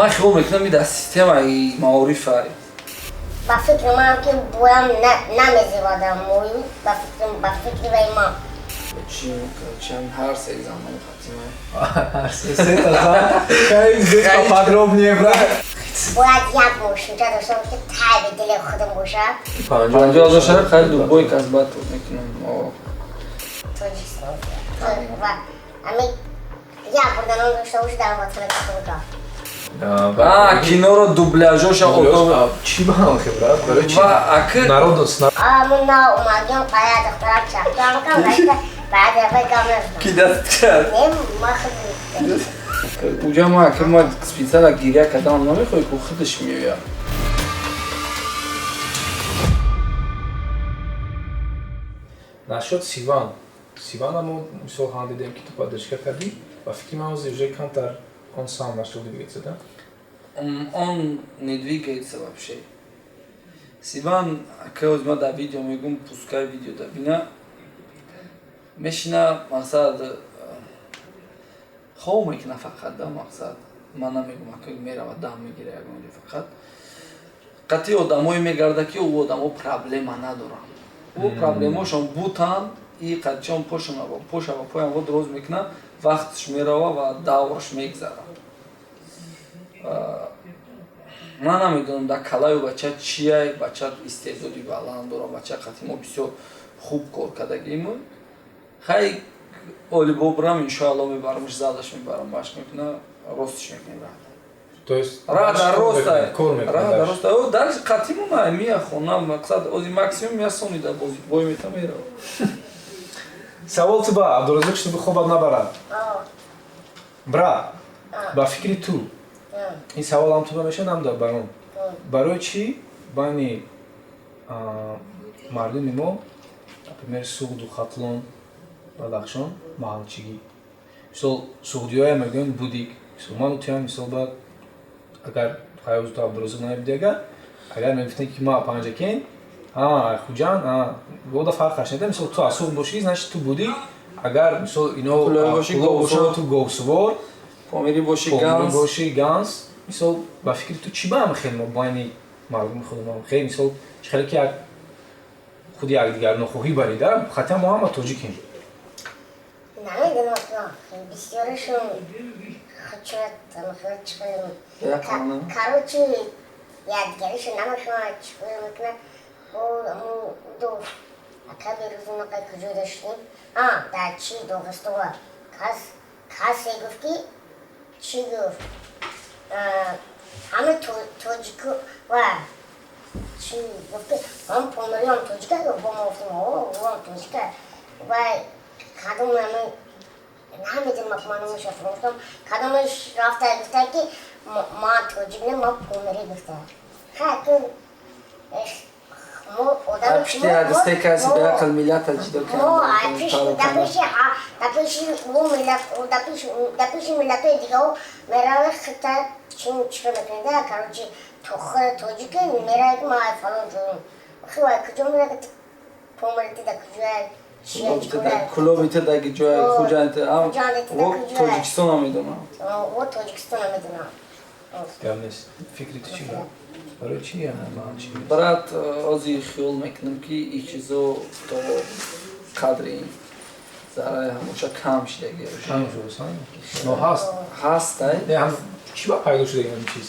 Ман хиёл мекунам, дар системаи маорифа. Ба фикри ман, ки боям намезебадам мою, ба фикри вай ман. Чи чанд ҳар се замон хатима. Ҳар се сета зан. Хай, здесь поподробнее, брат. Бояд як мошинча дошта бош, ки таби дили худам бошад. 50 000 шара хайр, любой кас батл мекунам. Тоҷикистон ва ами як бурданон дошта боши дар ватани худо. А киноро дубляжоша. Чӣ ба ҳам хе, брат? Барои чӣ? Ва аки Народу Аму на омадем, қая духтарак чахтам кам гашта, баъд яфай гам назадам. Ки даст кард? Не, ма худ. Уҷа ма аки ма специально гиря кардам, намехоҳӣ, ку худаш меояд. Насчет Сиван. Сивана мо мисол ҳам дидем, ки ту поддержка кардӣ. Ба фикри ман, ҳозир уже камтар он сам начал двигаться, да? Он не двигается вообще. Сиван, ака, ма дар видео мегум, пускай видео да бина. Мешина, мақсад, хов мекуна фақат, да, мақсад. Ман намегум, ака, мерава, дам мегира ягон ҷо, фақат. Қатъи одамое мегарда, ки ӯ одамо проблема надоранд. Ӯ проблемошон бутанд и қатъишон пошона поша ба поям во дроз мекуна, вақтш мерава ва даврш мегзара. Ман намедонам, дар калаю бача чияй, бача истеъдоди баланд дора, бача қатъи мо бисёр хуб кор кардагиму. Хай, олибобрам, иншоалло, мебарамш, залаш мебарам, машқ мекуна, ростш мекунем рада. То есть Рада роста. Кор мекунад. Рада роста. О, дальше қатъимона мия хона, мақсад, ози максимум я сони да бози бой мета мерава. Савол ту ба Абдураззоқ, чтобы хобат набарад. Брат, ба фикри ту, ин савол ҳам ту ба мешавад, ҳам дар барон. Барои чӣ байни мардуми мо, например, Суғду, Хатлон, Бадахшон, маҳалчигӣ? Мисол, суғдиёя мегӯянд будик. Мисол, ману туям, мисол, ба агар хаёзу ту Абдураззоқ намебуди, агар мегуфтем, ки ма Панҷакен, а Хуҷанд, а вода фарқаш неда. Мисол, ту аз Суғд бошӣ, значит, ту будик. Агар, мисол, ино Кулои бошӣ, Кулоб бошанд, говсувор. ту говсувор. Помири боши, Помири ганс. бошӣ, ганс. Мисол, ба фикри ту, чӣ ба ҳам хел мо байни мардуми худамон хел, мисол, чӣ хеле ки як худи якдигар нохоҳӣ барида, хотя мо ҳама тоҷикем? Намедонам, бисёрашон чояд чӣ. Як хона. Короче, якдигаришо намехоҳад, чӣ кор мекунад. Ду ака берӯзи нақа куҷо доштем, а дар чи Доғистова, кас касе гуфт, ки чӣ гуфт, ҳама тоҷику ва чӣ гуфт, ки ҳам помириам тоҷика гуфт, бо мо гуфтем, о ам тоҷика. Ва кадом ами намедонам, манумаша фурӯхтам, кадомаш рафта гуфта, ки ма тоҷик не, ма помирӣ гуфта. Ха, ку мо одам Пишти ҳадисте каси ба ақл миллата ҷидо. Мо дар пеши ӯ миллат, дар пеши миллатҳои дигао мераве, хита чин чӣ мекунед, короче, то худ тоҷике мераве, ки ма фалон ҷоем. Хи вай куҷо мераве, помирити да куҷоя? Кулобите даги ҷоя, Хуҷанте ам. Хуҷандите да куҷоя? Тоҷикистона медонам. О, Тоҷикистона медонам. Гап нест. Фикри ту чӣ, брат? Барои чӣ маҳалчигӣ? Брат, ози хиёл мекунам, ки ин чизо то қадри зараи ҳамоша кам шидаги. Кам шудааст, но ҳаст. Ҳастай. Не, ҳам чӣ ба пайдо шуда ин чиз?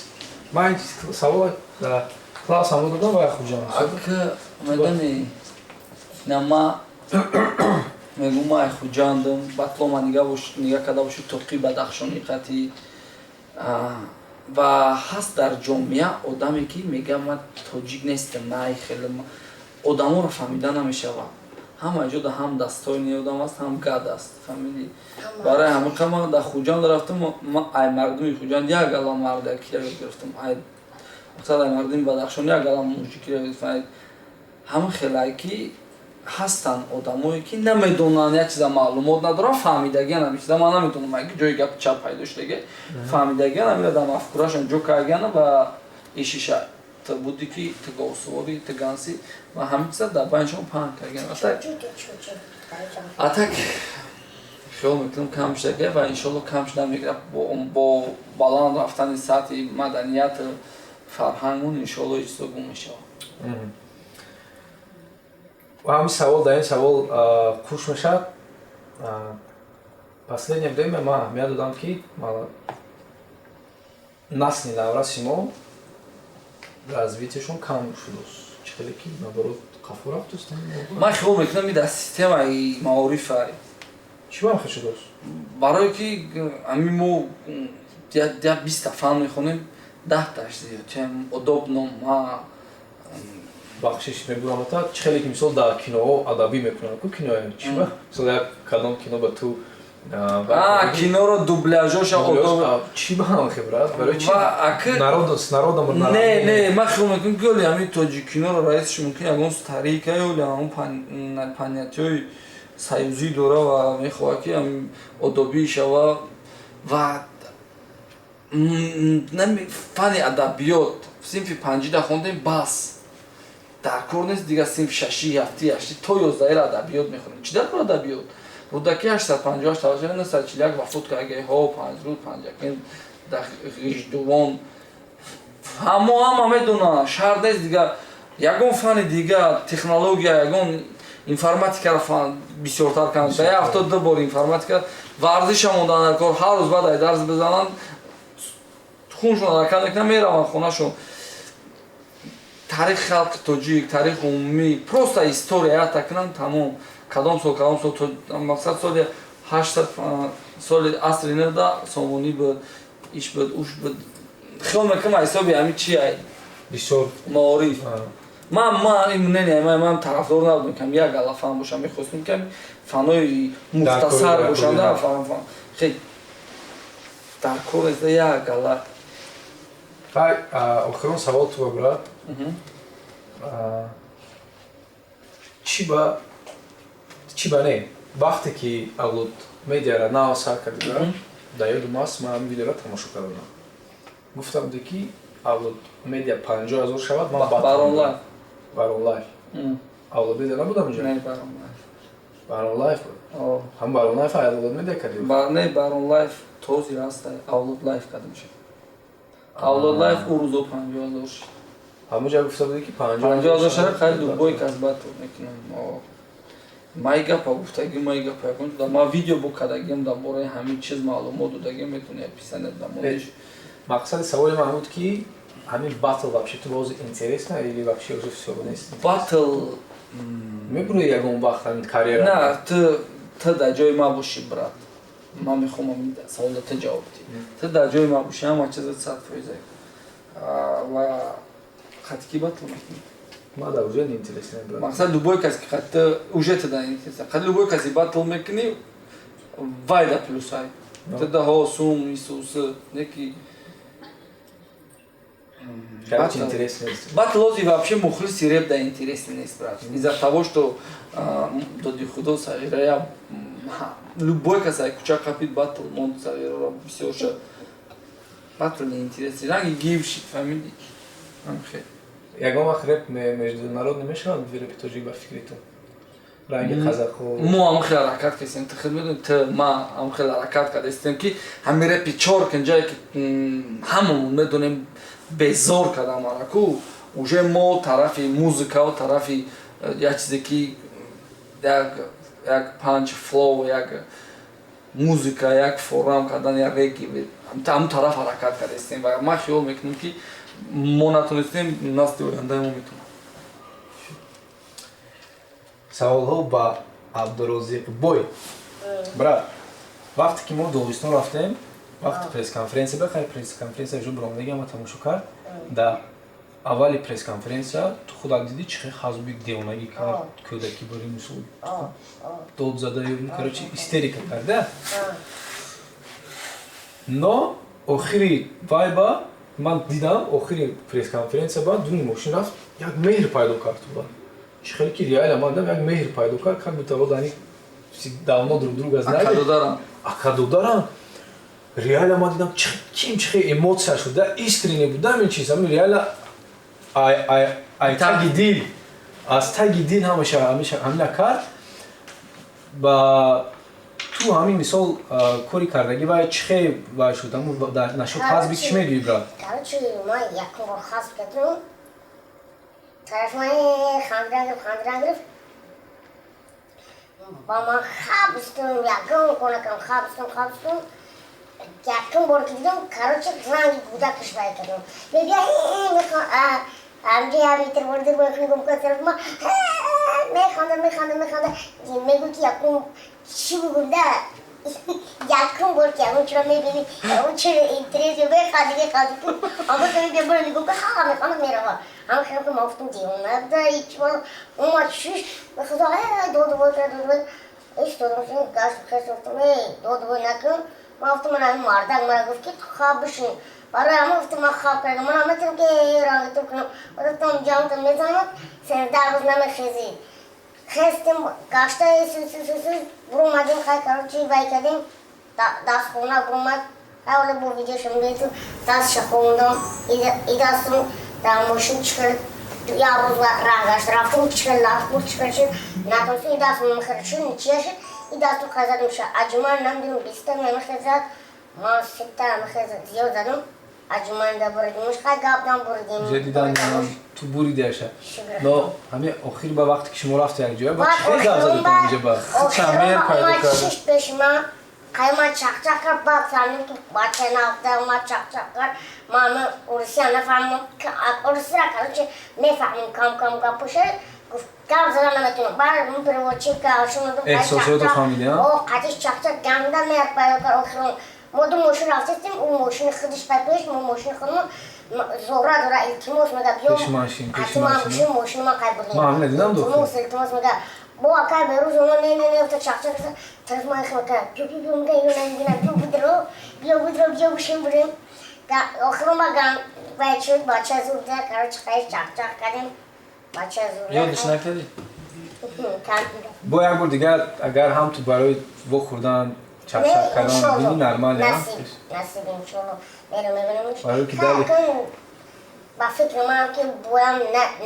Ман ин савол дар класс ҳам додам ва Хуҷанд. Ака, медони, на ма мегум, май Хуҷандам, батлома нига карда боши, тоқи Бадахшони қатӣ ва ҳаст дар ҷомеа одаме, ки мега, ман тоҷик нестам, най хеле одаморо фаҳмида намешавад. Ҳама ҷо да ҳам дастони одам аст, ҳам гад аст, фаҳмидӣ? Барои ҳамин қа ман дар Хуҷанд рафтам, ман ай мардуми Хуҷанд як галам мардакиро ёд гирифтам, ай мақсад, ай мардуми Бадахшон як галам мужикиро ёд гирифтам. Ҳамин хелае ки ҳастанд одамое, ки намедонанд, як чиза маълумот надоранд, фаҳмидагиан ҳамин чиза. Ман намедонам, ай ҷои гапи чап пайдо шудаги, фаҳмидагиан ҳамира дар мафкурашон ҷо кардагиан ва ишиша ту будӣ, ки ту говсуворӣ, ту гансӣ, ва ҳамин чиза дар байншон паҳн кардагиан. А так хиёл. Хиёл мекунам, кам шуда ва иншоалло кам шуда мегирад бо баланд рафтани сатҳи маданияту фарҳангмон. Иншоалло, ин чизо гум мешавад. Ва ҳамин савол дар ин савол хуш мешавад. Последнее время ман аҳамият додам, ки насли навраси мо развитиешон кам шудааст. Чӣ хеле ки, наоборот, қафо рафтааст. Ман хиёл мекунам, ин дар системаи маорифа. Чӣ ба хел шудааст? Барое ки ҳамин мо я 20-та фан мехонем, 10-таш зиёд одобнома. Бахшиш мебурам, ата, чӣ хеле ки, мисол, дар киноҳо адабӣ мекунанд ку, киноя чӣ ба, мисол, як кадом кино ба ту Киноро дубляжоша. Чӣ ба ҳам хибрат, барои чӣ народ с народом? Не, ман хиёл мекунам, ки оли ҳамин тоҷик киноро раисш мумкин ягон старика ё ҳамон понятиҳои союзӣ дора ва мехоҳад, ки ҳамин одобӣ шава. Ва фани адабиёт синфи панҷида хондем, бас, дар кор нест дигар. Синфи шаши, ҳафти, ҳашти то 11-ра адабиёт мехонем. Чӣ дар кор адабиёт? Рӯдаки 858 таваҷҷӯҳ, 941 вафот карда. Ҳо, панҷруд, Панҷакент, дар Ғиждувон, ҳамо ҳама медонанд. Шарт нест дигар ягон фани дига, технология, ягон информатикаро бисёртар кунанд. Да 72 бор информатика, варзиша мондан дар кор. Ҳар рӯз баъд ай дарс бизананд, хуншон ҳаракат мекунанд, мераванд хонашон. Таърихи халқи тоҷик, таърихи умумӣ, просто история ята кунанд, тамом. Кадом сол, кадом сол, мақсад, соли 800, соли асри нӯда Сомонӣ буд, иш буд, уш буд. Хиёл мекунам, ҳисоби ҳамин чи ай бисёр маориф. Ман ин мнение, ман тарафдор набудам, кам як гала фан бошам. Мехостем, кам фанои мухтасар бошанд. Хел дар кор нест як гала. Хай, охирон савол ту, брат. Чӣ ба не, вақте ки Авлод Медиара нав сар кардида, дар ёдум аст, ман ҳамин видеоро тамошо кардам, гуфтам буде, ки Авлод Медиа 50 000 шавад, ман Барон Лайф. Барон Лайф. Авлод Медиа набудам инҷо? Не, Барон Лайф. Барон Лайф буд. Ҳам Барон Лайф Авлод Медиа кардӣ? Не, Барон Лайф този раста, Авлод Лайф кардам шид. Авлод Лайф ӯ рӯзо 50 000 шид. Ҳамуҷа гуфта будӣ, ки 50 000 шавад, хайр, любой кас батл мекунам. Май гапа гуфтагӣ, май гапа ягон ма видео бо кардагиам, дар бораи ҳамин чиз маълумот додагиам, метавони описание дамониш. Мақсади саволи ман буд, ки ҳамин батл вообще ту боз интересно или вообще уже всё, нест? Батл мебурӣ ягон вақт ҳамин карьера? На, ту дар ҷои ма бошӣ, брат, ман мехоҳам саволда ту ҷавоб дӣ. Ту дар ҷои ма бошӣ, ҳама чиза 100% ва хатики батл мекунӣ? Ма да уже не интересно, брат. Мақсад, любой кас ки хатта уже ту да интересно, хат любой каси батл мекунӣ, вай да плюсай, ту да ҳо сум исусы неки. Короче, интересно нест. Батл ози вообще мухлиси реп да интересный нест, брат. Из-за того, что доди худо сағирая любой кас ай куча қапид, батл монд, сағираро бисёрша батл не интересный. Ранги гив шид, фаҳмидӣ? Хел. Ягон вақт реп международный мешавад, репи тоҷик, ба фикри ту? Ранги қазақҳо. Мо ҳам хел ҳаракат кардем, ту худ медонӣ, ту, ма ҳам хел ҳаракат кардастем, ки ҳамин репи чор кунҷае, ки ҳамамон медонем, безор кардам араку. Уже мо тарафи музыкаву тарафи як чизе, ки як панч флоу, як музыка, як форам кардан, як реги, ҳамун тараф ҳаракат кардастем. Ва ман хиёл мекунам, ки мо натонистем, насли ояндаи мо метавонад. Саволҳо ба Абдурозиқ Бой. Брат, вақте ки мо Доғистон рафтем, вақти пресс-конференсия, бахайр, пресс-конференсия ҷо биромадагӣ, ама тамошо кард. Да аввали пресс-конференсия ту худат дидӣ, чӣ хел хазби девонагӣ кард, кӯдакӣ бари, мисол, дод зада, короче, истерика карда. Но охири вайба ман дидам, охири пресс-конференсия ба дуни мошин рафт, як меҳр пайдо кард ту ба. Чӣ хеле ки реально ман дидам, як меҳр пайдо кард, как будто вот они давно друг друга знали. Акадодарам. Акадодарам. Реально ман дидам, ким чӣ хел эмоция шуд, да, искренне буд, да, ин чиз, ҳамин реально ай таги дил, аз таги дил ҳамаша ҳамина кард. Ба ту Ту ҳамин мисол кори кардагӣ вай чӣ хел вай шуд? Ҳамун нашуд хазби чӣ мегӯӣ, брат? Короче, ман якум бор хазб кардам. Тараф ман хандра гирифт, хандра гирифт. Ба ман хабстум, ягон кор накардам, хабстум, хабстум. Якум бор ки дидам, короче, ранги кӯдакаш вай кардам. Мегӯя, амҷа як литр ворид мекунӣ, гум кард тараф ман механда, механда, механда. Мегӯ ки якум чӣ бугум да? Якум бор ки ягон чиро мебинӣ, ягон чиро интерес механди, механди. Аммо то мебиям бора нигоҳ кун, ҳа, механда, мерава. Ҳам хел ки ман гуфтам девона да, ҳеч омад шиш, худо, доду вой кард, доду вой. Истодам, гашт хес гуфтам, эй, доду вой накун. Ман гуфтам, ман ҳамин мардак мара гуфт ки хаб бишин. Барои ҳамин гуфтам ман хаб кардам. Ман наметавонам ки рангитон кунам. Гуфтам ҷамътон мезанам, 13 рӯз намехезӣ. Хестем, гашта су буромадем, хай, короче, вай кардем, дастхона буромад. Хай, ола бо видеошам бету дастша хондам, и дастум дар мошин чикар як рӯз раҳ гашт рафтем, чикар лат хурд, чикар шуд, натонистем, и дастум мехел шуд, ничия шуд, и дастум хай задам ша аҷуман намедонам 20-та мехел зад, ман 30-та мехел зиёд задам. Аҷуман да буридимш, хай гап дам буридим. Ҷо дидан ту буридиаша. Но ҳамин охир ба вақте ки шумо рафти як ҷоя, ба чӣ хел гап задед инҷа ба? Чамер пайдо кард. Шиш пеши ман қай ман чақчақ кард, баъд фаҳмидем ки бача нафта омад, чақчақ кард. Ман урусия нафаҳмидам, урусира, короче, мефаҳмем кам кам гапоша. Гуфт гап зада наметавонам. Баъд ман переводчик шунидам. Эҳсосотро фаҳмидӣ, а? О, қатиш чақчақ ганда меяд пайдо кард охирон. Мо ду мошин рафтестем, ӯ мошини худаш пай пеш, мо мошини худмон зора зора илтимос мега биё. Пеши машин, пеши Қати ман машин. бишин, мошини ман қай бурдем. Ман ҳамина дидам, дохил. Илтимос, илтимос мега. Бо акай берӯз оно не не не уфта чақчақ тараф ман хел кард. Биё, биё, биё, мега, ино намебинам, биё будро, биё будро, биё бишин бурем. Охирон ба ган вай шуд, бача зур да, короче, хай чақчақ кардем. Бача зур. Ёдиш накардӣ? Бо як бор дигар агар ҳам ту барои вохӯрдан чақчақ кардан бини, нормале, а? Насиб, насиб, иншолло. Мерам мебинамш. Барои ки дали Ба фикри ман ки боям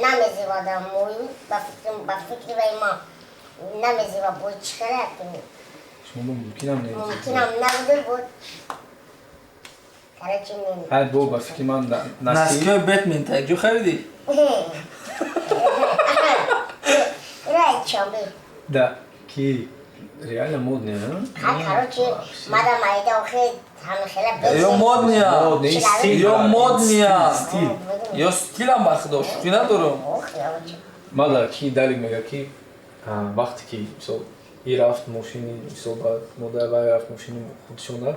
намезевада мою, ба фикри вай ман намезева бой чӣ хеле Шумо мумкинам не. Мумкинам набуда буд. Короче, Ҳай, бо ба фикри ман насиб. Носки ҳои Бэтмен та якҷо харидӣ? Рай чамбе. Да, ки реально модный, а? Ха, короче, мада майда охи ҳами хела Ё модния. Модный стиль. Ё модния. Стиль. Ё стилам, ба худо, шӯхӣ надорам. Мада ки далик мега ки вақте ки мисол и рафт мошини, мисол ба модар вай рафт мошини худшона,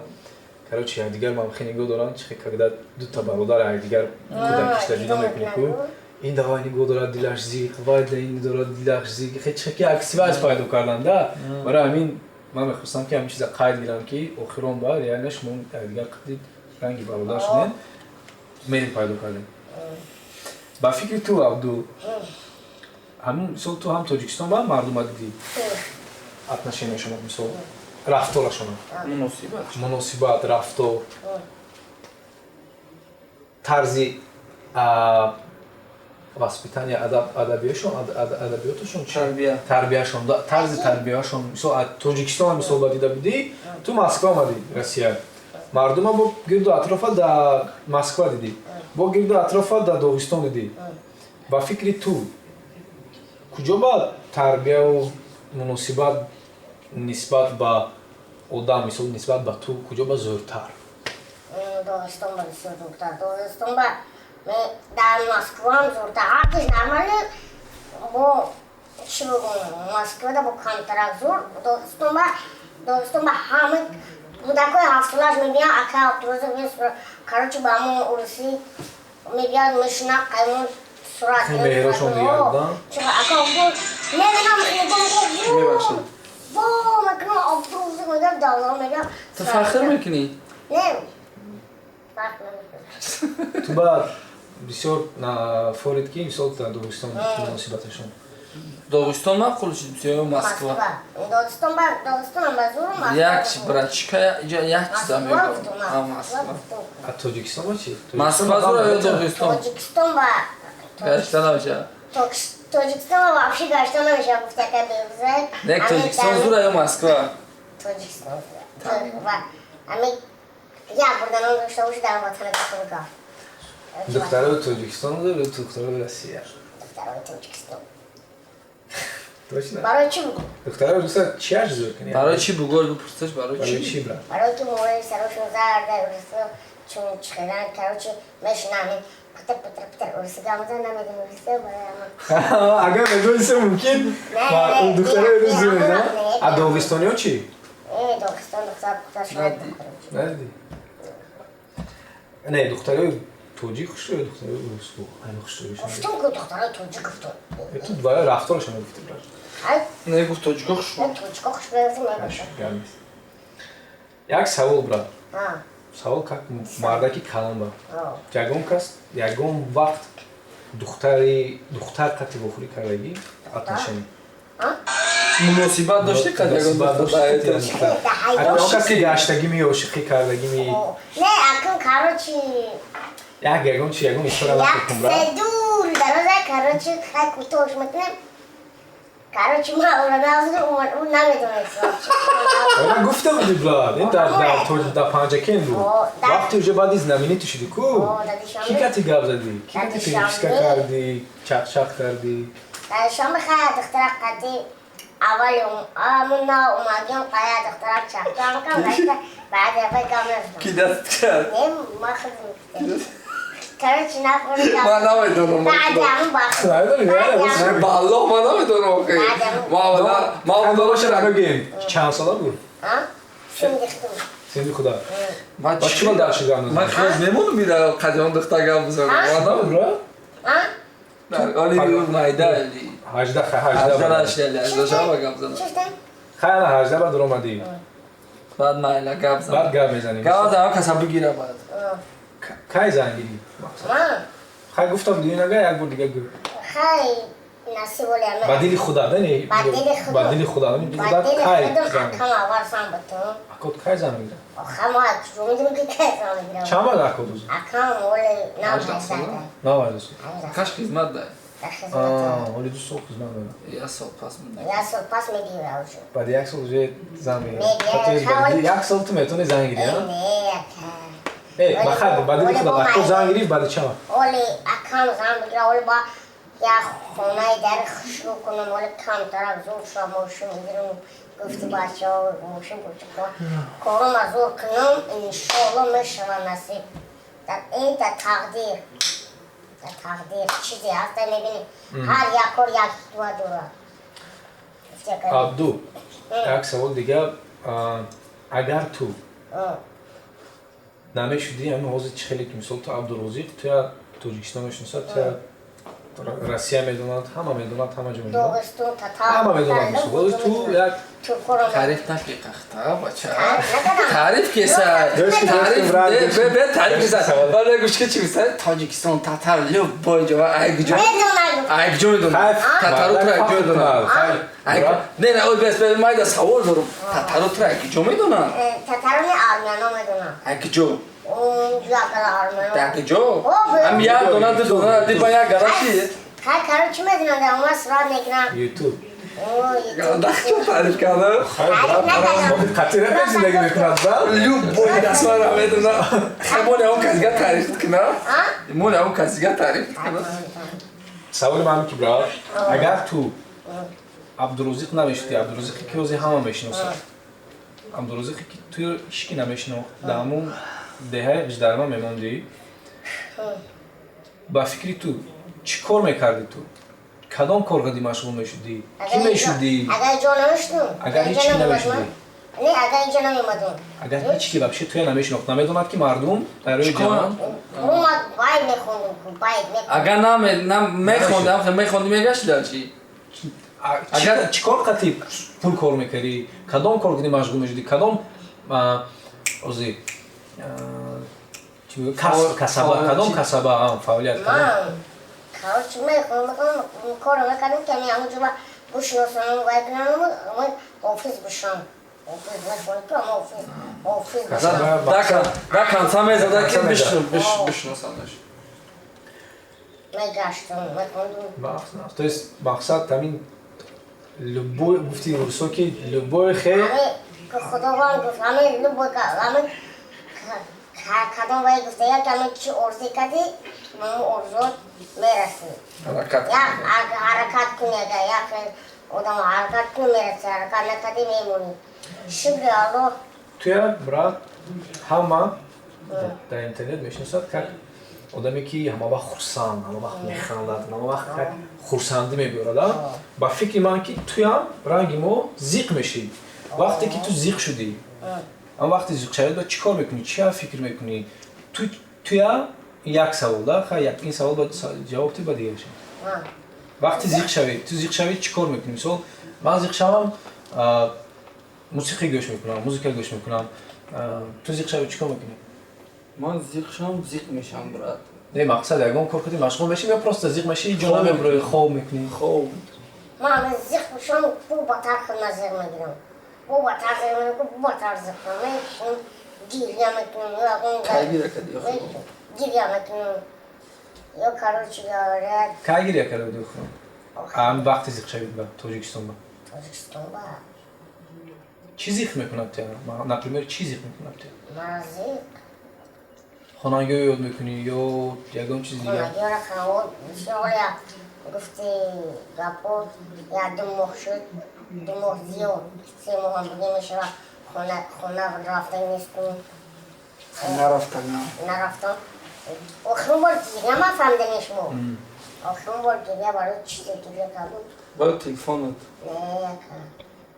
короче, якдигар ман хеле нигоҳ дорам, чихе когда дута бародар якдигар кӯдакишда ҷудо мекунӣ ку, ин давай нигоҳ дорад, дилаш зиқ, вай да ин дорад, дилаш зиқ, хе чихе ки як связь пайдо кардан да. Барои ҳамин ман мехостам ки ҳамин чиза қайд гирам, ки охирон ба реально шумо якдигар қадид ранги бародар шудем, меҳр пайдо кардем. Ба фикри ту, Абдул, ҳамин мисол ту ҳам Тоҷикистон ба мардума дидӣ, отношения шумо, мисол рафторашона, Муносибат. Муносибат, рафтор, тарзи воспитания, адабиёшон, адабиёташон чи? Тарбия. Тарбияшон, тарзи тарбияшон. Мисол Тоҷикистон мисол ба дида будӣ, ту Москва омадӣ, Россия, мардума бо гирду атрофа да Москва дидӣ, бо гирду атрофа да Доғистон дидӣ. Ба фикри ту, куҷо ба тарбияву муносибат нисбат ба одам, мисол нисбат ба ту, куҷо ба зӯртар? Догистон ба бисёр зӯртар. Догистон ба дар Москваам зӯртар. Ҳардуш нормали, бо чӣ бигӯм, Москвада бо камтарак зӯр. Догистон ба ҳама кӯдакҳои 7-солааш мебиён, ака Абдурозиқ, короче, ба ҳамон урусӣ мебиёд, мешинад, қаймон сурат. Меҳрошон дигар будан? Ака мебинам, нигоҳ Мебахшед. Во мекунам, Абдурозиқ мегӯям, давла мегӯям. Ту фахр мекунӣ? Не, фахр намекунам. Ту ба бисёр форид ки мисол дар Догистон муносибаташон. Догистон маъқул шуд ё Москва? Догистон ба Догистонам ба зӯр Москва. Як брачка як чиза мегӯям. А Москва. А Тоҷикистон ба чи? Москва зӯра ё Догистон? Тоҷикистон ба Гашта намешавад. Тоҷикистон ба вообще гашта намешавад, гуфта ка бевзад. Не, Тоҷикистон зӯра ё Москва? Тоҷикистон ва ами як бурданом дошта боши, дар ватани худга. Духтарои Тоҷикистон ё духтарои Россия? Духтарои Тоҷикистон. Точно? Барои чӣ бугӯ? Духтарои Русия чиаш зӯр кунӣ? Барои чӣ бугӯ, бипурсаш, барои Барои чӣ? чӣ, брат? Барои ки мӯи сарошон зарда, урусо чун чихелан, короче, мешинами патр патр патр урусӣ гап мезанам, намедонам урусӣ, барои ҳама. Агар медониста, мумкин Не, духтарои не, рус зӯр не, мезанад. не. А доғистониҳо чӣ? Э, Доғистон духтар духтар шояд. Надидӣ. Надидӣ? Не, духтарои тоҷик хушрӯ ё духтарои рус ами хушрӯ? Гуфтум ку, духтарои тоҷик гуфтум. Ту барои рафторашон гуфтӣ, брат. Ай. Не, гуфт тоҷико хушрӯ. Тоҷико хушрӯ мегуфтам. Гап нест. Як савол, брат. А. Савол как мардаки калон ба. О. Ягон кас ягон вақт духтари духтар қати вохӯрӣ кардагӣ, отношение? А? Муносибат дошти қад ягон Муносибат духтар? дошти қати ягон духтар? Да, ҳайдо. Ягон кас ки гаштагими, ошиқӣ кардагими? О, не, акун, короче, як ягон чи, ягон история як накун, брат. се дур дароза, короче, хай кӯтоҳш мекунем. Короче, ма ӯро назр, ӯ намедонест вообще. Ора гуфта буди, брат, ин дар Панҷакен буд. О, Вақте уже баъди знаменитый шуди ку. О, дар Душанбе. Ки кати гап задӣ, ки Дар кати Душанбе. переписка кардӣ, чақчақ кардӣ? Дар Душанбе хай духтара қади аввали амун на омадем, қая духтара чақчақ кам гашта, баъд аввал гап назадам. Ки даст кард? Не, ма худам. Короче, нафурдам. Ман намедонам. Баъди ҳамун ба Намедонӣ, баъди не? ҳамун- Ба Аллоҳ, ман намедонам охи. Баъди Ма аввала Нагӯем, чанд сола буд? А? Синди худам. Синди худа. Ман Ба чӣ дар шуд гап Ман назадӣ? хиёз мемонам, ира қадиён духтар гап бизанам. Ман намедонам. Брат. А? Оли майда эли. 18, хай, 18 18 бад. нашдали, 18 шава гап занам. Чӣ гуфтем? Хай, ана 18 бад омадӣ. Баъд майла гап Баъд занам. гап мезанем. Гап занам, каса бигира баъд. Кай занг гирӣ? Мақсад. Ман? Хай, гуфтам дигар, як бор дига гӯ. Хай, насиб оли ама. Ба дили худа, не? Ба дили худо. Ба дили худа. Ба Худа дили кай худам занг? акам аввал зан бутум. Акот кай занг мегирад? Охам ма медонам ки кай зан мегирам. Чанд бад акот уза? Акам оли нав 18 18 сола? 90 сол. Каш хизмат дай. Дар хизмат. Оли 2 сол хизмат дорад. Як сол пас мунда. Як сол пас мегирам уже. Баъди як сол уже зан мегирад. Мегирад. То есть баъди як сол ту метавонӣ занг гирӣ, а? Не, ака. Э, ба хайр, ба дили Оли худа бо акот майда. занг гирифт баъди чанд вақт? Оли акам зан бигира, оли ба як хонаи дар хушрӯ кунам, оли камтарак зур шава, мошин гирам. Гуфти бачаҳо, мошин буча корама зур кунам, иншоалло мешава насиб. Дар ин дар тақдир. Дар тақдир чизе ҳаста, мебинӣ. Ҳар як кор як дуа дорад. Гуфти ака. Абду, як савол дига. Агар ту намешудӣ, ҳамин ҳозир чӣ хеле ки, мисол, ту Абдурозиқ, туя Тоҷикистон мешиносад, туя Россия медонад, ҳама медонад, ҳама ҷо медонад. Доғистон, татар. Ҳама медонад, мисол. Ҳозир ту як Туркоро Таъриф наки қахта, бача. Накардам. Таъриф кеса. Гӯш ки, Таъриф гӯш ки, брат, бе гӯш ки. бе таъриф кеса. Гӯш ки, савол. Баъд гӯш ки чӣ гуфта? Тоҷикистон, татар, любой ҷо, ай куҷо. Медонад. Ай куҷо медонад? Хайф, Татаро тура мардак куҷо фахр медонад? кунад. Хайф, Ай брат. не, не, ой, бес, бес, майда савол дорам. Татаро тура куҷо медонад? Татарони армяно медонам. Ай куҷо? Унҷо акала армяно. Дар куҷо? О, бе. Ҳам як дона, ду дона, ди ба як гараши. Хай, короче, медонам, дар ума сурат мекунам. Ютуб. О, ютуб. Дахчо таъриф карда? Хайр, брат, Накардам. қатъи рапер зиндагӣ мекунад, брат. Любой дастмара медонад. Хай, моли ҳамон касига таъриф кунам. А? Моли ҳамон касига таъриф кунам. Саволи ман ки, брат, агар ту Абдурозиқ намешудӣ, Абдурозиқе ки ҳозир ҳама мешиносад, Абдурозиқе ки ту ҳички намешинохт, дар ҳамон деҳаи Ғиждарма мемондӣ, ба фикри ту чӣ кор мекардӣ, ту кадом кор қади машғул мешудӣ, кӣ мешудӣ? Агар ҷо намешудум. Агар ҳеч ки намешудӣ. Не, агар инҷо намеомадум. Агар ҳеч ки вообще туя намешинохт, намедонад ки мардум дар рӯи Чӣ кор? ҷаҳон. Омад, байт мехондум, байт мехондум. Агар мехондам, мехонди, мегашти дар чӣ? Агар чӣ кор қати пул кор мекардӣ, кадом кор қади машғул мешудӣ, кадом ози чӣ мегӯяд? Касб, касаба, кадом касаба, фаъолият кадом? Ман, короче, мехондум, корро мекардам, ки ами ҳамон ҷо бушиносам, вай кунам, офис бишам. Офис мехондум, ки ама офис, офис бишам. Касаба. Да конца мезада ки Конца мезад. бишносандаш. Мегаштам, мехондум. То есть мақсад ҳамин любой, гуфти русо ки любой хел. Ами Худованд гуфт, ҳамин любой ҳамин кадом вай гуфта, як ҳамин чи орзу кардӣ, ҳамон орзуот мерасӣ. Ҳаракат. Як ҳаракат кунӣ, агар як одам ҳаракат кунӣ, мерасӣ, ҳаракат накардӣ, мемонӣ. Шукри Аллоҳ. Туя, брат, ҳама дар интернет мешиносад как одаме, ки ҳамавақт хурсанд, ҳамавақт механдад, ҳамавақт как хурсандӣ мебиёрад. Ба фикри ман, ки туям ранги мо зиқ мешӣ. Вақте ки ту зиқ шудӣ, ам вақти зиқшавӣ ба чӣ кор мекунӣ, чия фикр мекунӣ? Туя як савол да, ха, ин савол ба ҷавоб ти, ба дигарша. Вақти зиқ шавӣ, ту зиқ шавӣ, чӣ кор мекунӣ? Мисол, ман зиқ шавам, мусиқӣ гӯш мекунам, музыка гӯш мекунам. Ту зиқ шавӣ, чӣ кор мекунӣ? Ман зиқ шавам, зиқ мешавам, брат. Не, мақсад, ягон кор кардӣ, машғул мешӣ ё просто зиқ мешӣ, ҷо намебурӣ, хоб мекунӣ? Хоб. Ман зиқ бошам, бу батар худма зиқ мегирам, бу батар зиқ мегирам, бу батар зиқ мекунам, гиря мекунам. Кай гиря кардӣ? Гиря мекунам ё, короче говоря. Кай гиря карда будӣ охирон, ам вақти зиқ шавӣ ба Тоҷикистон ба? Тоҷикистон ба. Чӣ зиқ мекунад тя, например, чӣ зиқ мекунад тя? Мара зиқ? Хонагиҳо ёд мекунӣ ё ягон чиз дигар? Хонагиҳоро бисёр гуфти гапо, як 2 моҳ шуд, 2 моҳ зиёд, 3 моҳам буге мешава, хона рафтан нестум. Нарафтан. Нарафтам. Охирон бор гиря ман фаҳмидани шумо, охирон бор гиря барои чизе гиря кардум. Барои телефонат? Не,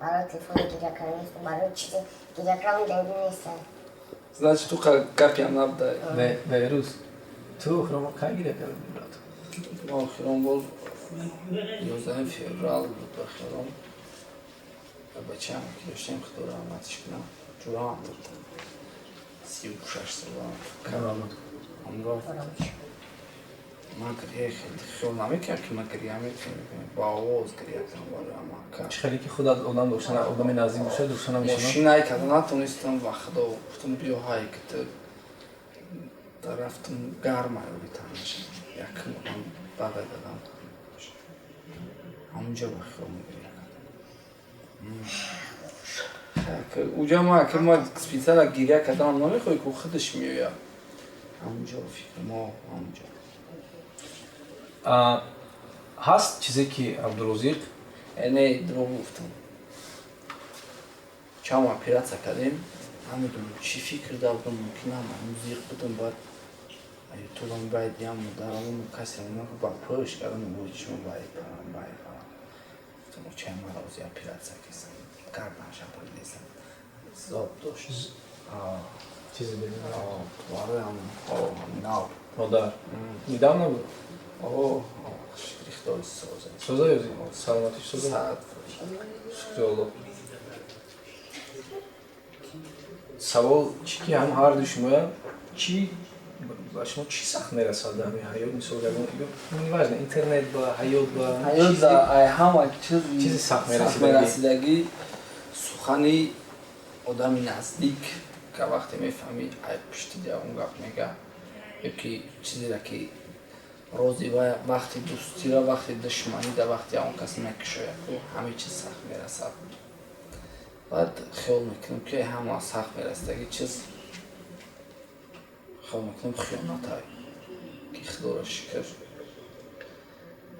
барои телефон гиря кардам нестум, барои чизе гиря кардам, дайди нест. Значит, ту гапиам набудай. Беҳрӯз, ту охирон бор кай гиря карда будӣ, брат? Ма охирон бор 11 феврал буд, ба хиёлам. Бачаам ки доштем, худо раҳматиш кунам, ҷурам буд, 36 сола. Ҳамроҳ ман гиря хиёл намекардам, ки ман гиря мекунам, ба овоз гиря кардам барои амака. Чӣ хеле ки худат одам доштан, одами наздик бошад, дӯстон намешавад. Мошинай карда натонистам ва худо гуфтам, биё, ҳай ки рафтам, гарма ёби танаша, якм одам бада дадам, ҳамунҷо ба хиёл гиря кардам. Уҷа ма ки ма специально гиря кардам намехоҳӣ, ку худаш меояд ҳамунҷо фикр мо ҳамунҷо. Ҳаст чизе ки Абдурозиқ Не, дурӯғ гуфтам. Чанд оператсия кардем, намедонам чӣ фикр дардам, мумкин ҳам зиқ будам. Баъд ютубам байд ям модарам касе ба пӯш кардам, чишма бай парам, бай парам. Гуфтам, очай мара ози оператсия кесам, карданша бурдесам, зоб дошт. Чизе барои нав. Модар недавно буд? Шукри худои, соза. Соза ёзи, саломатиш соза, шукри Аллоҳ. Савол чӣ, ки ҳам ҳарду шумоя, чӣ ба шумо чӣ сахт мерасад дар ҳамин ҳаёт? Мисол, ягон, неважно, интернет ба, ҳаёт ба. Ҳаёт да ай ҳама чиз чизи сахт мерасидагӣ, сухани одами наздик, ка вақте мефаҳмӣ, ай пушти ягон гап мега ё ки чизеро, ки рози вақти дӯстиро, вақти душманӣ да, вақти ягон кас мекушояд, ку ҳамин чиз сахт мерасад. Баъд хиёл мекунем, ки ҳама сахт мерасидаги чиз, хиёл мекунем, хиёнатай, ки худоро шукр,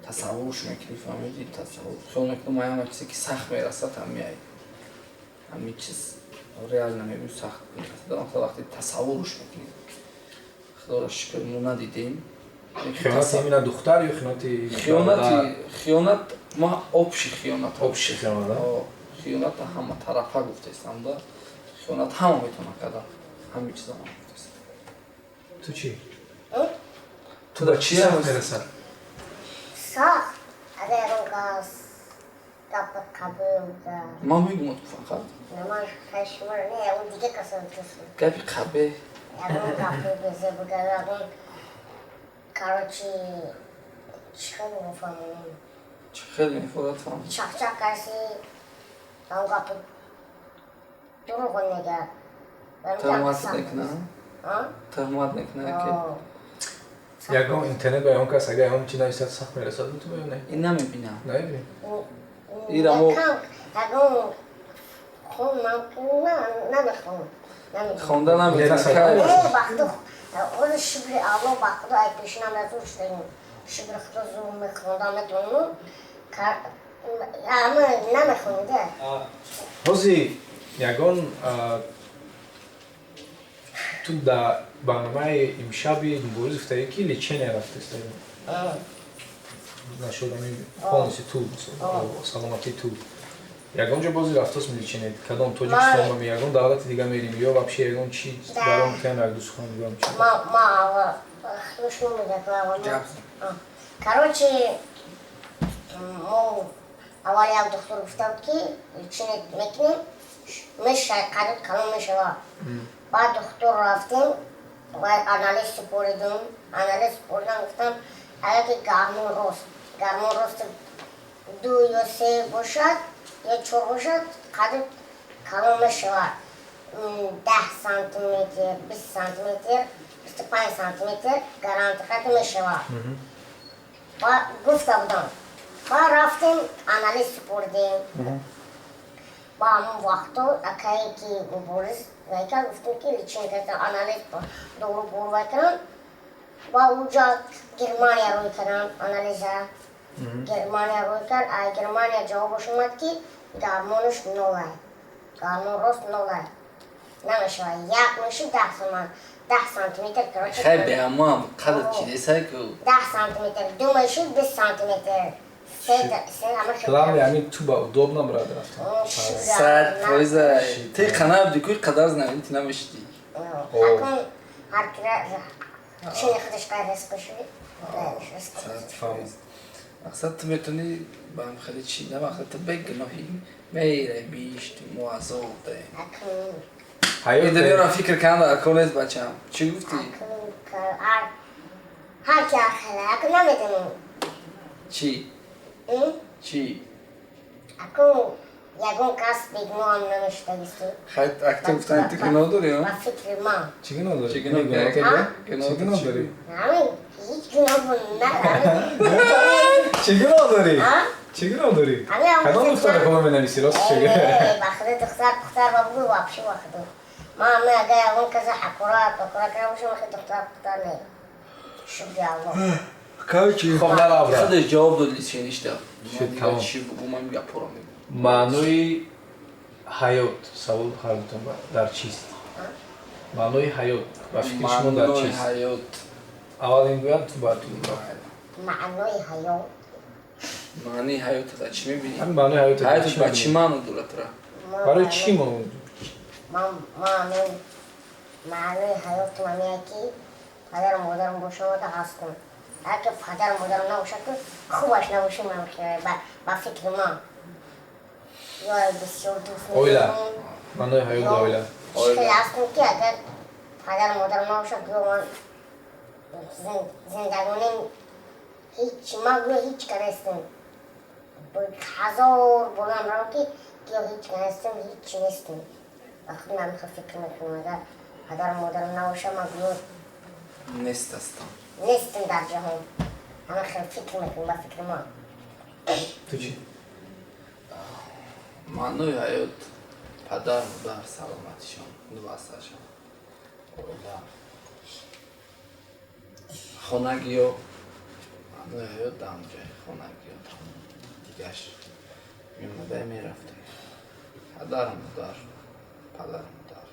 тасаввурш мекунӣ, фаҳмидӣ? Тасаввур, хиёл мекунам, ай ҳама чизе ки сахт мерасад, ҳамиай ҳамин чиз реально мебинӣ, сахт мерасад вақте тасаввурш мекунӣ. Худоро шукр, мо надидем. Хиёнати именно духтар ё хиёнати? Хиёнати, хиёнат, ма общий хиёнат. Общий хиёнат. Хиёната ҳама тарафа гуфтаистам да, хиёнат ҳама метавонад карда, ҳамин чиза ман гуфтаистам. Ту чӣ? Ту ба чӣ сахт мерасад? Сахт, агар ягон кас гапи қабеҳ. Ман мегумад фақат. Ман шуморо не, ягон дига касо. Гапи қабеҳ. Ягон гапи безе буга, ягон, короче, чӣ хеле мефаҳмонам. Чӣ хеле мефорад фаҳм. Чақчақ каси, ягон гапи дурӯғ мега. Тӯҳмат мекуна, тӯҳмат мекуна ки. Ягон интернет ба ягон кас агар ягон чи нависад, сахт мерасад ту ё не? Ин намебинам. Намебинӣ? Ира мо ягон. Хон, ман намехонам. Хонда наметавонӣ. Ба Худо, шукри Аллоҳ, ба Худо, ай пешинам зур шудагим. Шукри Худо, зур мехонда метавонам. Ама намехонам да. Ҳози ягон ту дар барномаи имшаби Мубориз гуфтагӣ, ки лечение рафтаистагӣ нашуд, ами полностью ту саломатии ту ягон ҷо бози рафтост лечение, кадом Тоҷикистон, ягон давлати дига мерим ё вообще ягон чи баром кам як ду сухан бигӯям чи? Ма короче, мо аввал як духтур гуфта буд, ки лечение мекунем, меша, қадут калон мешава. Баъд духтур рафтем ва анализ супоридум. Анализ супоридам, гуфтам, агар ки гормон рост 2 ё 3 бошад ё 4 бошад, қадут калон мешавад 10 сантиметр, 20 сантиметр, 25 сантиметр, гарантия қад мешавад ва гуфта будам. Ба рафтем, анализ супоридем. Ба ҳамон вақто акае ки Мубориз вайка гуфтем, ки лечение карда, анализ, дору бор вай кардам. Ба уҷа Германия рӯй кардам анализа. Германия рӯй кард, а Германия ҷавобаш омад, ки гормонаш нолай, гормон рост нолай, намешавад, як меши 10 соман, 10 сантиметр, короче. Хай, беамам қадр чидесай ку. 10 сантиметр, ду меши 20 сантиметр. Главное, ами ту ба удобно брат рафтан. 100%. Ти қана будӣ ку, қадар знаменитый намешидӣ. Акун ҳар кира чини худаш қай ризқи шуд. 100%. Мақсад, ту метавонӣ ба ҳам хеле чи на, мақсад, ту бегуноҳӣ мейре бишт, мо азоб даем. Акун ҳаёт Дунёро фикр кардан дар кор нест, бачам. Чӣ гуфтӣ? Акун ҳар ки ҳар хела, акун намедонам. Чӣ? М? Чӣ? Акун ягон кас бегуноҳам намешудагисту. Хай, акта гуфтан, ту гуноҳ дорӣ, Ба фикри ман. Чӣ гуноҳ дорӣ? Чӣ гуноҳ дорӣ? А? Чӣ гуноҳ дорӣ? Ҳамин ҳеҷ гуноҳ надорам. Чӣ гуноҳ дорӣ? А? Чӣ гуноҳ дорӣ? Ҳамин ҳам Кадом гуфтам. духтара кова менависӣ, рост чӣ? Э, ба худи духтар пухтар ба бугӯ, вообще ба худу. Ман ме агар ягон каса ҳақорат бақора карда бошам, хе духтар пухтар не. Шукри Аллоҳ. Короче, Хоб, наравра. худаш ҷавоб дод, лечение шда. Шуд, тамом. Чӣ бугӯ, ман гапҳоро мегӯм. Маънои ҳаёт, савол ҳардутон, дар чист маънои ҳаёт, ба фикри шумо дар Маънои чист? ҳаёт. Аввал ин гӯяд, ту баъд ту. Маънои ҳаёт. Маънии ҳаётро дар чӣ мебинӣ? Ҳамин маънои ҳаёт. Ҳаёташ ба чӣ маъно дорад тура? Барои чӣ мо? Ман маънои ҳаётам ҳамия, ки падару модарам бошамада ҳастам. Агар ки падару модарам набошад, ки хубаш набошад, ман ба фикри ман ё бисёр дӯст Оила. медорам. Маънои ҳаёт ба оила. Хеле ҳастам, ки агар падару модарам набошад, ё ман зиндагоним ҳеҷ, ман гӯё ҳеҷ ка нестам. Ҳазор борам рам, ки гӯё ҳеҷ ка нестам, ҳеҷ нестам. Ба худ ман мехоҳ фикр мекунам, агар падару модарам набошад, ман гӯё Нест ҳастам. нестам дар ҷаҳон. Ҳама хел фикр мекунам, ба фикри ман. Ту чӣ? Маънои ҳаёт: падар, модар, саломатишон, дувасташон, оила, хонагиё. Маънои ҳаёт дар ҷои хонагиё, дигаш меомада мерафта. Падар, модар, падар, модар.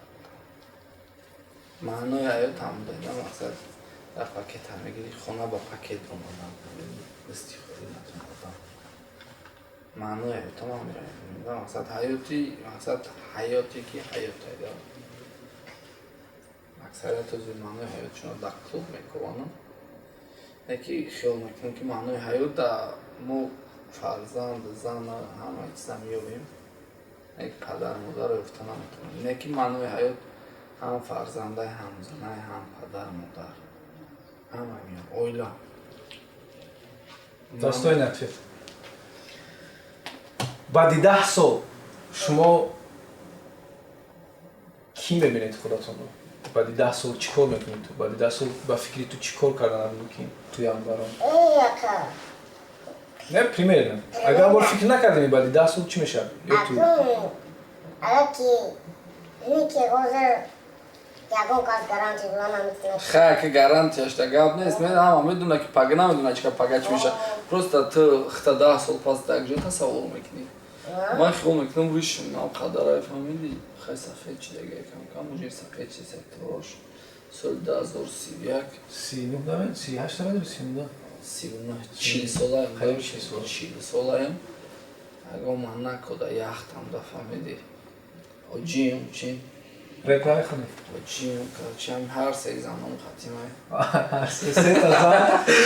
Маънои ҳаёт ҳамуда. Мақсад, дар пакет ҳам мегирӣ, хона ба пакет омадан, дасти холӣ натон. Маънои ҳаётам ҳамира. Мақсад, ҳаёти, мақсад, ҳаёте ки ҳаёт. Аксарият озир маънои ҳаётшонро дар клуб мековананд, яке хиёл мекунам, ки маънои ҳаёт да мо фарзанд, зан, ҳама чиза меёбем, як падар модарро ёфта наметавонем. Не ки маънои ҳаёт ҳам фарзандай, ҳам занай, ҳам падар, модар, ҳама меёб, оила. Достойный ответ. Баъди 10 сол шумо кӣ мебинед худатонро? Баъди 10 сол чӣ кор мекунед ту? Баъди 10 сол ба фикри ту чӣ кор карданам мумкин туи анварон? Эй, ака. Не, примерно, агар бор фикр накардем, баъди 10 сол чӣ мешавад ё ту? Акун. Агар ки не ки ҳозир ягон кас гарантия дода наметавонад. Хай, ки гарантияшда гап нест. Мен ҳама медона, ки пага намедона, чика пага чӣ меша. Просто ту хита 10 сол пас дар ҷо тасаввур мекунӣ. Ман хиёл мекунам, вишм нам қадарай, фаҳмидӣ? Хай, сафед чи дега, кам кам уже сафед чи секторош. Соли 2031. 39 намед, 38 намедонӣ, 39. 39, 40 солаем. Хай, 40 сола. 40 солаем. Агар ман накода яхтам да, фаҳмидӣ, оҷием чин. Реклама хунӣ. Оҷием, короче, ҳам ҳар се заном хатимай. Сета зан.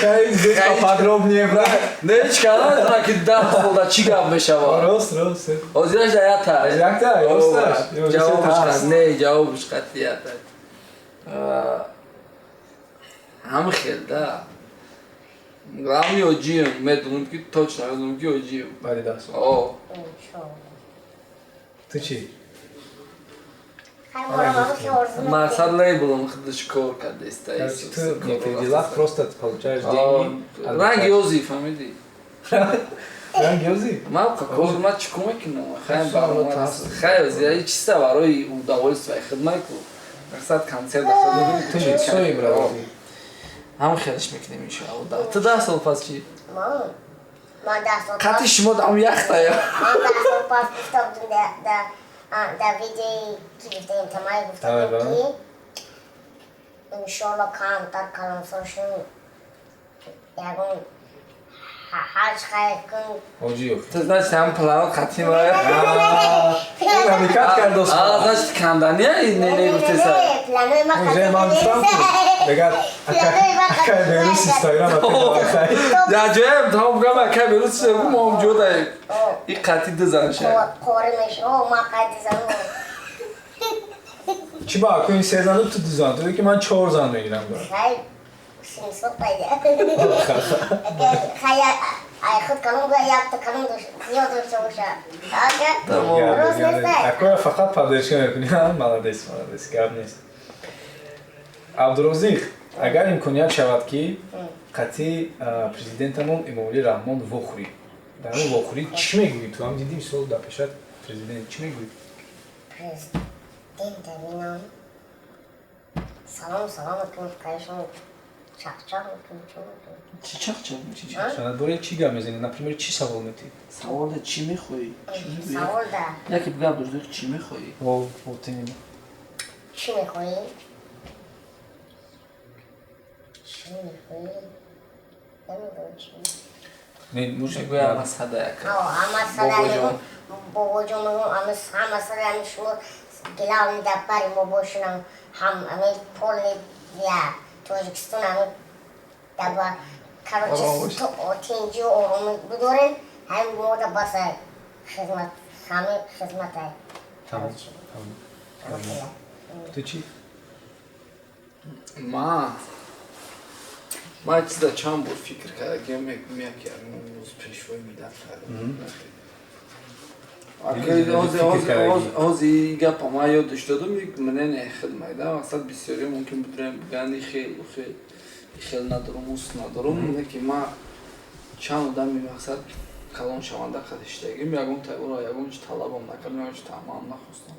Хай, здесь поподробнее, брат. Не, ҳеч кас намедона, ки 10 солда чӣ гап мешавад. Рост, рост. Ҳозираш ята. Якта, росташ. Ҷавобаш не, ҷавобаш қатъията. Ҳам хел да. Главный оҷием, медонам, ки точно медонам, ки оҷием. Баъди 10 сол. О. Иншоалло. Ту чӣ? Хай, моро ман орзу. Мақсад лейблом худаш кор кардеста. Короче, ту не при делах, просто получаешь деньги. Ранги ози, фаҳмидӣ? Ранги ози? Ман кор, ман чӣ кор мекунам? Хай, Хай, баромад. Хай, ози чиста барои удовольствие хидмат ку. Мақсад концерт. Ту лицои, брат. Ҳам хелиш мекунем, иншоалло. Ту 10 сол пас чӣ? Ман 10 сол Қати шумо дам яхта я. Ман 10 сол пас гуфта будем да видеои ки гуфтаем, тамай гуфта будем, ки иншоалло камтар калонсол шун, ягон ҳаҷ хайр кун. Оҷиёв. Ту, значит, ҳам планот қати ма. Намикат кард. А, значит, кандания не, не гуфтеса. Планои ма Уже ман гуфтам, ки мегад акай Берус Инстаграм. Я ҷоям тамом гам, акай Берус гум мо ҷо даем. И қати дизан ша. Қори меш. О, ма қайди зану. Чӣ ба акои се зану, ту ду зан, ту ки ман чор зан мегирам, брат. Хай, симсо пайда. Хай, ай худ калон буда, якта калон зиёд дошта боша. Ага. Рост нест. Акоя фақат поддержка мекунӣ. Молодец, молодец, гап нест. Абдурозиқ, агар имконият шавад, ки қатъи президентамон Эмомалӣ Раҳмон вохӯрӣ, дар он вохӯрӣ чӣ мегӯӣ? Ту ҳам дидӣ, мисол, дар пешат президент, чӣ мегӯӣ? Президент бинам. Салом, салом мекунем, кайшон чақчақ мекунем, чӣ мекунем? Чӣ чақчақ? Чӣ чақчақ? Бораи чӣ гап мезанӣ? Например, чӣ савол метиҳӣ? Савол да чӣ мехоҳӣ? Савол да. Яке бига, Абдурозиқ, чӣ мехоҳӣ? Во, во, тини. Чӣ мехоҳӣ? Чӣ мехоҳӣ? Намедонам чӣ. Не, может, Мегӯям масада яка. Ама сада мегӯм, бобоҷон мегӯм, ама ҳама сада ами шумо главный дар бари мо бошунам, ҳам ами полный я Тоҷикистон ами даба, короче, тинҷу оромӣ бидорем, ҳами мода баса хизмат, ҳами хизматай. Ту чӣ? Ман чиза чанд бор фикр кардагиам, мегӯм, яке рӯз пешвои миллат кардам. Ҳозир гапа ман ёдаш додам, мнение хидмайда, мақсад бисёре мумкин будем бигӯянд, хел хел хел надорум, ус надорум, не ки ман чанд одами, мақсад, калон шаванда қадиштагим, ягон ора ягон чи талабам накардам, ягон чи таъмаам нахостам.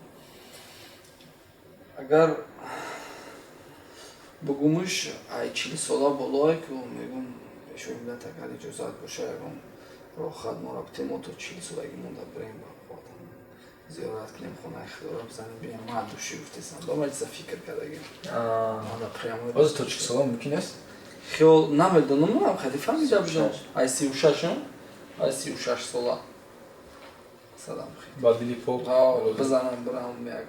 Агар бугумуш, ай 40 сола болое ку, мегум, пешвои миллат, агар иҷозат боша, ягон рохат моро битем, мо то 40 солагӣ монда бирем ба ватан, зиёрат кунем, хонаи худоро бизанем, биям. Ман души гуфтесам, дома чиза фикр кардагим. Ҳозир то 40 сола мумкин аст? Хиёл намедонам, хеле фаҳмида бошам, ай 36-ам, ай 36 сола салам. Ба дили пок. Бизанам, бирам як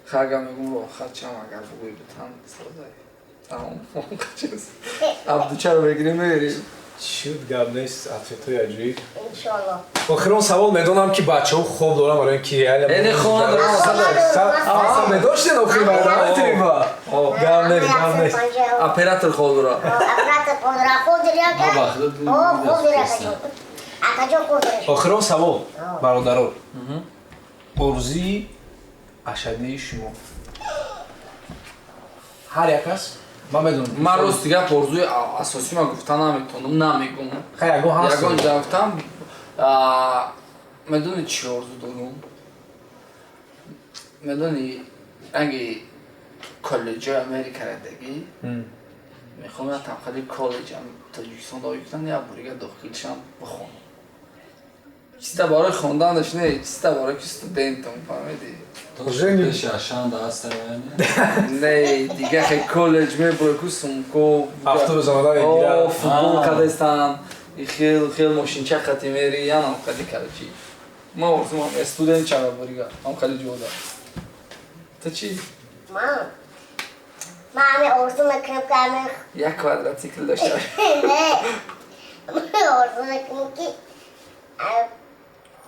хага, мегум, рохат чам, агар бугӯи битан содай, тамом, Абдучаро мегирем, мегирем. Шуд, гап нест, ответҳои аҷоиб. Иншоалло. Охирон савол, медонам, ки бачаҳо хоб дорам, барои ин ки Эне хоб надорам. Медоштен охири барномаи гап нест, гап нест. Оператор хоб дора. Оператор хоб дора, хоб дори, ака? О, хоб дори, акаҷон. Акаҷон, хоб дори. Охирон савол, бародаро, орзуи ашаддии шумо, ҳар як кас, ман медонам. Ман рости гап, орзуи асосӣ ман гуфта наметавонам, намегум. Хай, ягон ҳаст. Ягон ҷа гуфтам, медонед, чӣ орзу дорум? Медони, аги коллеҷои Америкара дагӣ, мехоҳам як тамхали коллеҷ Тоҷикистон дохил кунам, як борига дохил шам, бихонам. Чиста барои хонданаш не, чиста барои ки студентам, фаҳмидӣ? Пеши Ашанда ҳастам. Не, дига хе коллеҷ мебурӣ ку, сумко. Автобус омада мегирад. Футбол кадестан, хел хел мошинча қати мери, янам қади, короче. Ма орзумам студент шава борига, ам қади ҷода. Ту чӣ? Ман ҳами орзу мекунам, ки ҳами Як квадратсикл дошта. Не, ман орзу мекунам, ки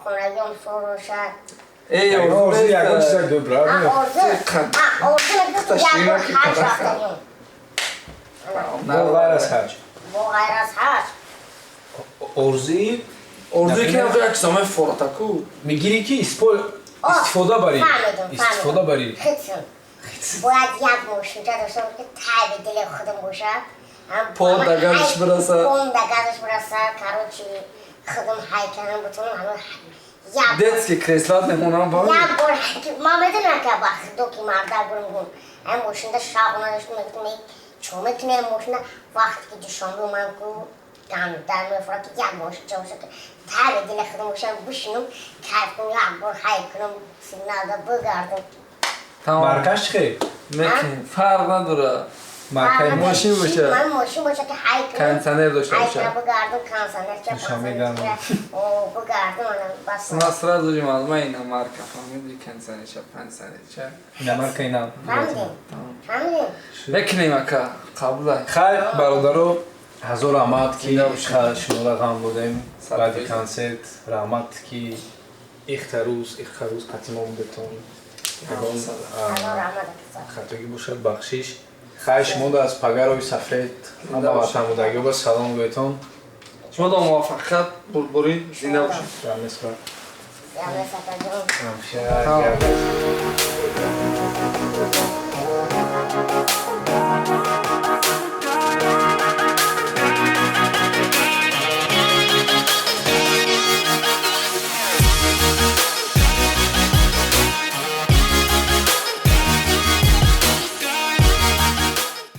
хонагиам соз бошад. Эй, орзу ягон чиза гӯ, брат. Орзу мекунам, ки як бор ҳаҷ рафтагим. Бо ғайр аз ҳаҷ? Бо ғайр аз ҳаҷ. Орзуи Орзуи ки як чиза форатаку. Мегирӣ, ки истифода барӣ, истифода барӣ. Бояд як мошинча доштам, ки таби дили худам бошад. Пон да газаш бираса. Пон да газаш бираса, короче, худам ҳайканам бутунам, ҳама. Детский креслат мемонам. Ба як бор ман медонам, ки ба худо, ки марда бурам гум ҳам мошинда шавқ надоштам. Мегуфтам, чо мекунем мошина? Вақте ки Душанбе омадам, ку дар мефора, ки як мошинча бошад, ки таби дили худам бошам, бишинам, кайф кунам, як бор ҳай кунам, сигналда бигардам. Маркаш чӣ хел? Мекунем, фарқ надорад. Маркаи мошин боша. Ман мошин боша, ки ҳай кунам. Кондитсионер дошта боша. Бигардам, кондитсионерча. Душанбе гарм. Бигардам, бас. Ма сразу же маълума, ина марка, фаҳмиди? Кондитсионерча, пансионерча. Ина марка, ина. Фаҳмидем, фаҳмидем. Мекунем, ака, қабулай. Хайр, бародаро, ҳазор раҳмат, ки шуморо ғам додем баъди консерт. Раҳмат, ки ихта рӯз, ихта рӯз қатъи мо будетон. Хатогӣ бошад, бахшиш. Хайр, шумо аз пагарои сафед, ҳама ватанбудагиҳо салом гӯетон. Шумо до муваффақият, бурдборӣ, зинда бошед. Рамесбар. Рамесакаҷон. Ҳамша.